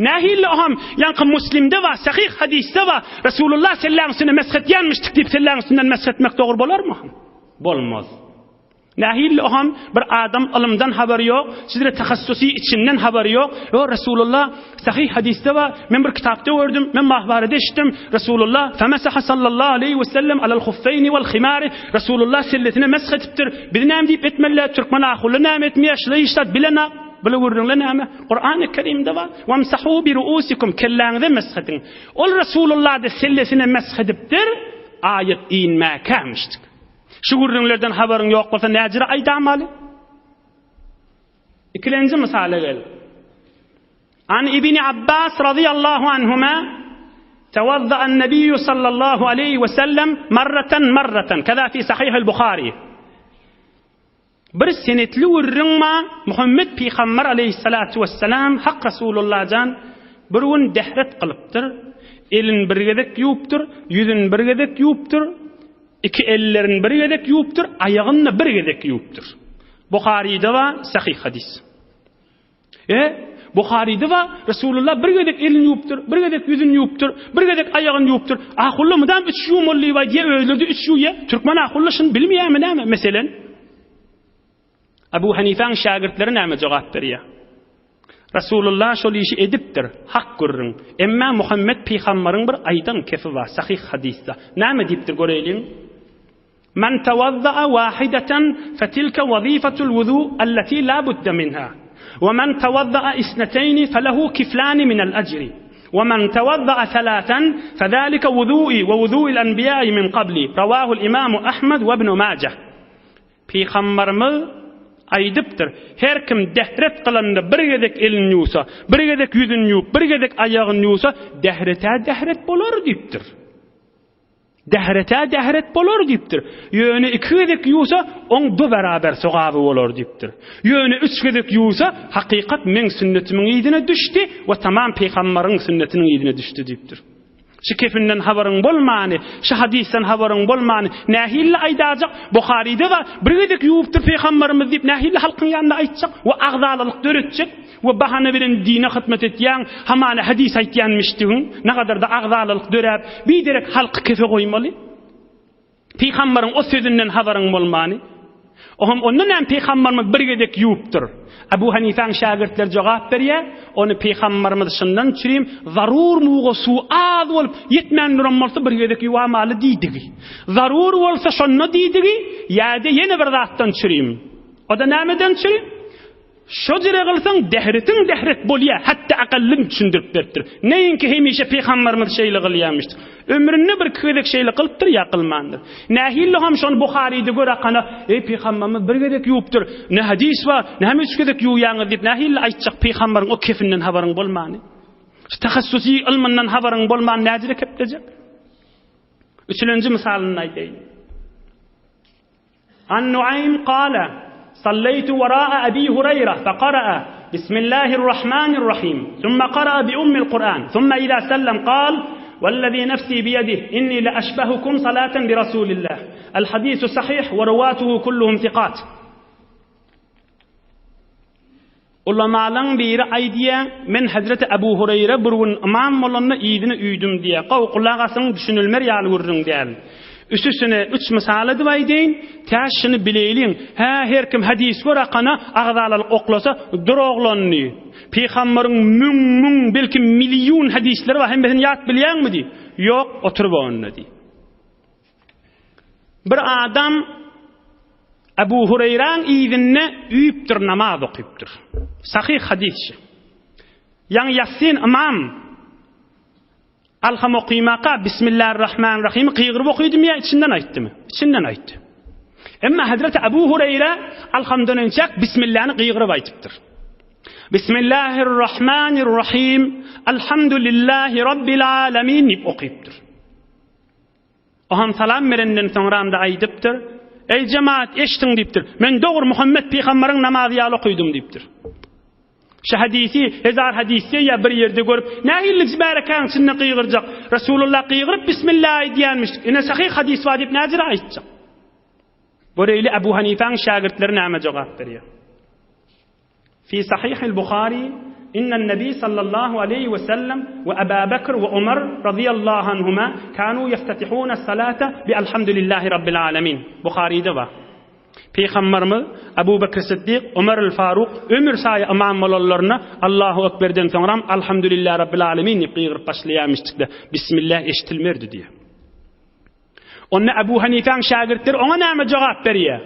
S1: Nähili oham, ýaňky Muslimde bar, sahyh hadysda bar, Resulullah selläň üstüne mesh edýänmişdik diýip selläň üstünden mesh etmek dogry bolarmy oham? Bolmaz. Nähili oham bir adam ylymdan habary ýok, sizre tahassusy içinden habary ýok. Ýo Resulullah sahyh hadysda bar, men bir kitapda gördüm, men mahbarede eşitdim. Resulullah femesaha sallallahu aleýhi we sellem alal huffeýni wal himari. Resulullah sellesine mesh edipdir. Biz näme diýip etmeli? Türkmen ahully näme etmeýär? Şula hiç zat bilenak. Bula gürrüňler näme? Kurany Kerimde bar. Wamsahu bi ruusikum kelläňize mesh ediň. Ol Resulullah da sellesine mesh edipdir. Aýat inmäkämişdik. Şu gürrüňlerden habaryň ýok bolsa näjire aýdamaly? Ikilenji mysala gel. An Ibni Abbas radiyallahu anhuma Tawadda'an Nebiyyü sallallahu aleyhi ve sellem marratan marratan. Keza fi sahihil Bukhari. Bir senetli gürrüň ma Muhammet pygamber aleýhissalatu wessalam Hak Rasulullah jan bir gün dehret kylypdyr. Elini bir gezek ýuwupdyr, ýüzüni bir gezek ýuwupdyr, iki ellerini bir gezek ýuwupdyr, aýagyny-da bir gezek ýuwupdyr. Buharyda bar, sahyh hadys. E, Buharyda bar, Resulullah bir gezek elini ýuwupdyr, bir gezek ýüzüni ýuwupdyr, bir gezek aýagyny ýuwupdyr. Ahulla mydam üç ýuwmaly diýip aýdýar, özleri-de üç ýuwýar. Türkmen ahulla şuny bilmeýärmi näme, meselen? Abu Hanifäň şägirtleri näme jogap berýär? Resulullah şol işi edipdir, hak gürrüň. Emma Muhammet pygambaryň bir aýdan kefi bar, sahyh hadysda. Näme diýipdir göreýliň? Men tawaddaa wahidatan fetilke wazifatul wuzu allati la budda minha. We men tawaddaa isneteyni felehu kiflani minel ecri. We men tawaddaa thalathan fezalike wuzu'i we wuzu'il enbiýai min qabli. Rawahul imamu Ahmed we ibnu Majah. Pygambarymyz aýdypdyr, Her kim dehret kylanda bir gezek elini ýuwsa, bir gezek ýüzüni ýuwup, bir gezek aýagyny ýuwsa, dehretä dehret bolar diýipdir. Dährete dähret bolar diýipdir. Ýöne iki gezek ýuwsa, oň du beraber sogaby bolar diýipdir. Ýöne üç gezek ýuwsa, hakykat meň sünnetimiň yzyna düşdi we tamam pygambaryň sünnetiniň yzyna düşdi diýipdir. Şu kefinden habaryň bolmany, şu hadysdan habaryň bolmany nähili aýdajak? Buharyda bar, bir gezek ýuwupdyr pygambarymyz diýip nähili halkyň ýanynda aýtjak we agzalalyk döretjek? We bahana bilen dine hyzmat etýäň, hamana hadys aýtýanmyşdygyň, nagadarda agzalalyk döräp, biderek halky kefe goýmaly. Pygambaryň o sözünden habaryň bolmany. Oňam onda näme pygambarymyz bir gezek ýuwupdyr. Abu Hanifäň şägirtleri jogap berýär, ony pygambarymyz şundan çürim zarur muga suw az bolup ýetmän duran bolsa bir gezek ýuwamaly diýdigi. Zarur bolsa şonda diýdigi, ýa-da ýene bir zatdan çürim. O-da nämeden çürim? Şo jere kylsaň dähretiň dähret bolýa, hatda akallym düşündirip beripdir. Näinki hemişe pygambarymyz şeýle kylýamyşdyk. Ömründe bir iki gezek şeýle kylypdyr ýa kylmandyr. Nähili ham şony Buharyda gör akana, eý pygambarymyz bir gezek ýuwupdyr, ne hadys bar, näme üç gezek ýuwýaňyz diýip nähili aýtjak pygambaryň o kefinden habaryň bolmany. Şu tahassusy ylmyndan habaryň bolman näjire keplejek? Üçülenji mysalyny aýdaýyn. An Nuaým kale, Salleýtu wara'a Ebi Hureýre fekara'a, Bismillahirrahmanirrahim, summa kara'a bi ummil Kur'an, summa iza sellem kal, Wellezî nefsî biyedih, inni leeşbehukum salaten bi Rasûlillah. El hadisu sahih we ruwatuhu kulluhum sikat. Ulamalaň biri aýdýa, Men hezreti Ebu Hureýre bir gün ymam bolanda yzyna üýdüm diýýä. Gowy, gulak asyň, düşünilmer ýaly gürrüň däl. Üstüsine üç mysal edip aýdaýyn, tä şuny bileýliň. Hä, her kim hadys gör akana agzalalyk oklasa, dur oglan diý. Pygambaryň müň-müň, belki million hadysleri bar, hemmesini ýat bilýäňmi diý. Ýok, oturyp onda diý. Bir adam Ebu Hureýraň yzynda üýüpdir, namaz okypdyr. Sahyh hadys şu. Ýaňy ýassyn ymam Alham okymaka Bismillahirrahmanirrahim gygyryp okydymy ýa içinden aýtdymy? İçinden aýtdy. Emma Hazreti Ebu Hureýra Alhamdan önçäk Bismillahny gygyryp aýtypdyr. Bismillahirrahmanirrahim Alhamdulillahi Rabbil alamin diýip okypdyr. Oňam salam berenden soňram-da aýdypdyr. Eý jemaat, eşdiň diýipdir. Men dogry Muhammet pygambaryň namazy ýaly okydym diýipdir. Şu hadysy hezar hadysda ýa bir ýerde görüp, nähili märekäň içinde gygyrjak? Resulullah gygyryp bismillah aýdýanmyş. Ine sahyh hadys bar diýip näjire aýtjak? Göreýli Abu Hanifäň şägirtleri näme jogap berýär? Fi Sahihil Buhari, Innen Nebi sallallahu aleýhi we sellem we Aba Bekr we Omar razyýallahu anhuma kanu ýeftetihune salate bi Alhamdulillahi Rabbil alemin. Buharyda bar. Pygamberimiz Abu Bekr Siddik, Omar el Faruk ömür saýy ymam bolanlarynda Allahu Ekberden soňram Alhamdulillahi Rabbil alemin diýip gygyryp başlaýarmyşdykda Bismillah eşitilmerdi diýýär. Onda Abu Hanifäň şägirtleri oňa näme jogap berýär?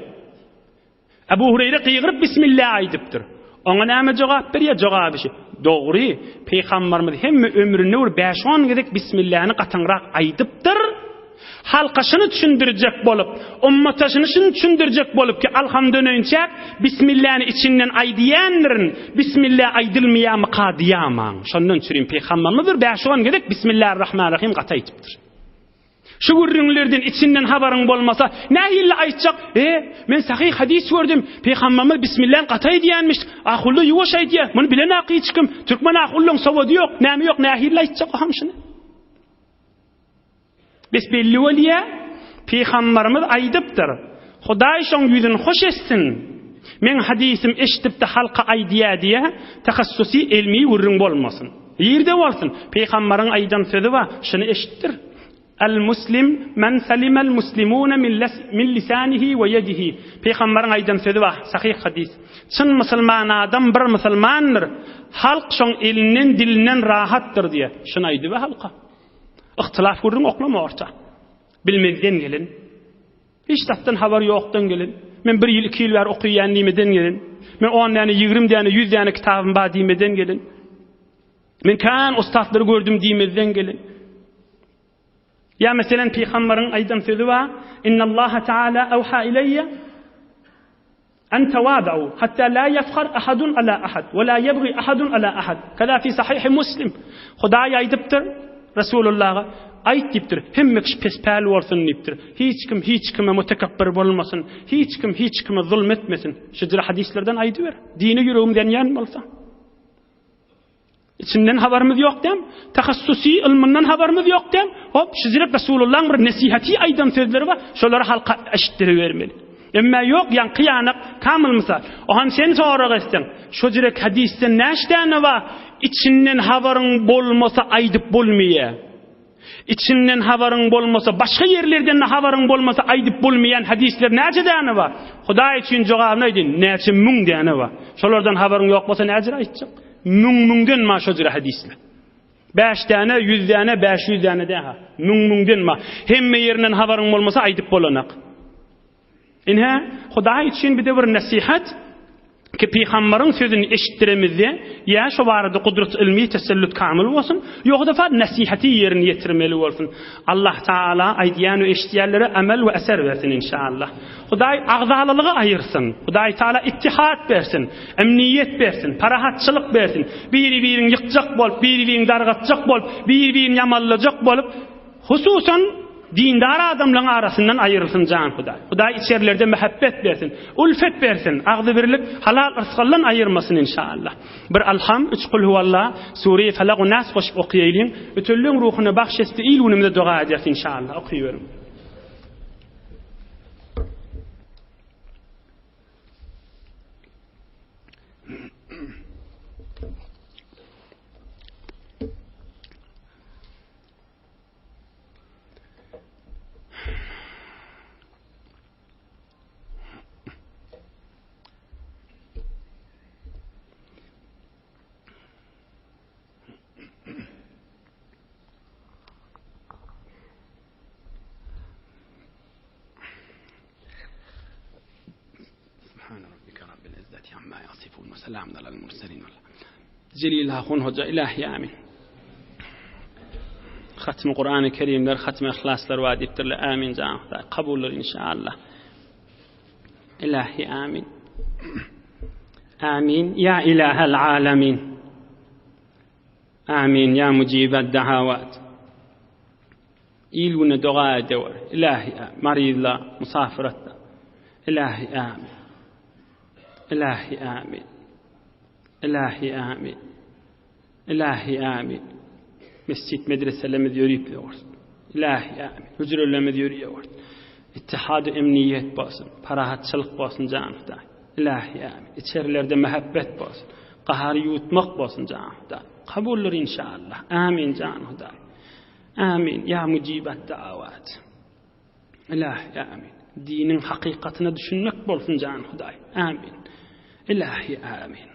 S1: Ebu Hureýre gygyryp Bismillah aýdypdyr. Oňa näme jogap berýär? Jogaby şu, Dogry, Pygambarymyz hemme ömründe bir bäş-on gezek Bismillany gataňrak aýdypdyr. Halka şuny düşündirjek bolup, ummata şuny şuny düşündirjek bolup ki, alhamdöneýinçäk Bismillany içinden aýdýandyrin, Bismillah aýdylmaýarmyka diýamaň. Şondan çürim Pygambarymyz bir bäş-on gezek Bismillahirrahmanirrahim gaty aýdypdyr. Şu gürrüňlerden içinden habaryň bolmasa, nähili aýtjak? E, men sahyh hadys gördüm. Pygamberimiz bismillah gaty aýdýanmyş. Ahully ýuwaş aýdýar. Muny bilen-ak hiç kim. Türkmen ahullyň sowady ýok, näme ýok, nähili aýtjak o hamşyny? Bes belli bolýar. Pygamberimiz aýdypdyr. Hudaý şoň ýüzüni hoş etsin. Meň hadysym eşidip-de halka aýdýar diýä, tahassusy elmi gürrüň bolmasyn. Nirde bolsun, Pygambaryň aýdan sözi bar, şuny eşitdir. Al-muslim men salimal muslimuna min lisanihi we ýedihi. Pygambaryň aýdan sözi bar, sahyh hadys. Çyn musulman adam bir musulmandyr. Halk şoň elinden, dilinden rahatdyr diýe. Şuny aýdyber halka. Yhtylaf gürrüň oklama orta. Bilmezden gelen. Hiç zatdan habary ýokdan gelen. Men bir ýyl, iki ýyl bäri okaýan diýmeden gelen. Men on däne, ýigrim däne, ýüz däne kitabym bar diýmeden gelen. Men kän ustatlary gördüm diýmezden gelen. Ýa meselen pygambaryň aýdan sözi bar, Innallaha taala awha ileýe En tawadau hatta la yafkhar ahadun ala ahad we la yebgi ahadun ala ahad. Kaza fi sahihi Muslim. Hudaý aýdypdyr Resulullaha, aýt diýipdir, hemme kişi pespäl bolsun diýipdir. Hiç kim hiç kime mutekepbir bolmasyn, hiç kim hiç kime zulm etmesin. Şu hadyslardan aýdyber. Dine ýüregim dänýän bolsa. Içinden habarymyz ýok däm? Tahassusy ylmyndan habarymyz ýok däm? Hop, şizirek Resulullahyň bir nesihaty aýdan sözleri bar, şolary halka eşitdiribermeli. Emma ýok, ýaňky ýanak kamyl mysal. Ohan sen sorag etseň, şo jirek hadysden näçe däne bar, içinden habaryň bolmasa aýdyp bolmaýar. Içinden habaryň bolmasa, başga ýerlerden-de habaryň bolmasa aýdyp bolmaýan hadyslar näçe däne bar? Hudaý üçin jogabyny aýdyn, näçe müň däne bar. Şolardan habaryň ýok bolsa näjire aýtjak? Müň-müňden bar şo jüre hadyslar. Bäş däne, ýüz däne, 500 däne däha. Müň-müňden bar. Hemme ýerinden habaryň bolmasa aýdyp bolanak. Ine, Hudaý üçin bir-de bir nesihat, ki pygambaryň sözüni eşitdiremizde, ýa şo barada gudrat ylmy tesellüt kamyl bolsun, ýogsa fa nesihaty ýerine ýetirmeli bolsun. Allah Taala aýdýan we eşidýänlere amel we eser bersin inşallah. Hudaý agzalalygy aýyrsyn. Hudaý Taala ittihat bersin, emniýet bersin, parahatçylyk bersin. Biri-birini ýykjak bolup, biri-birini dargatjak bolup, biri-birini ýamanlajak bolup, Hususan, dindar adamlaryň arasyndan aýrylsyn jan Hudaý. Hudaý içerilerde mähebbet bersin, ulfet bersin, agzybirlik, halal yrsgaldan aýyrmasyn inşallah. Bir Alham, üç Kulhuwalla, Sure-i Felak we Nas goşup okaýalyň. Ötenleň ruhuna bagş etdi, il-günümize doga ederis inşallah. Okyberiň. Subhane rabbike rabbil izzeti amma yasifun ve selamun alel murselin. Jelil Ahun Hoja ilahi amin. Hatmy Kur'an-ı Kerimler, hatmy Ihlaslar var diýipdirler. Amin jan Hudaý. Kabuldyr inşallah. Ilahi amin. Amin ya ilahel alamin. Amin ya mucibed dahavat. Il güne doga edewer. Ilahi marizla, musafiratda. Ilahi amin. Ilahi amin. Ilahi amin. Ilahi amin. Mesjit medreselerimiz ýörüp ýorsyn. Ilahi amin. Hüjrelerimiz ýörüp ýorsyn. Ittihad-y emniýet bolsun. Parahatçylyk bolsun jan Hudaý. Ilahi amin. Içerilerde mähebbet bolsun. Gahary ýuwutmak bolsun jan Hudaý. Kabuldyr inşallah. Amin jan Hudaý. Amin. Ýa mujibat dawat. Ilahi amin. Diniň hakykatyna düşünmek bolsun jan Hudaý. Amin. Ilahi amin.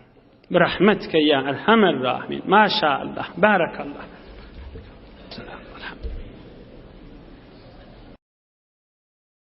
S1: Birahmetke ya erhamer rahimin. Maşallah. Barakallah.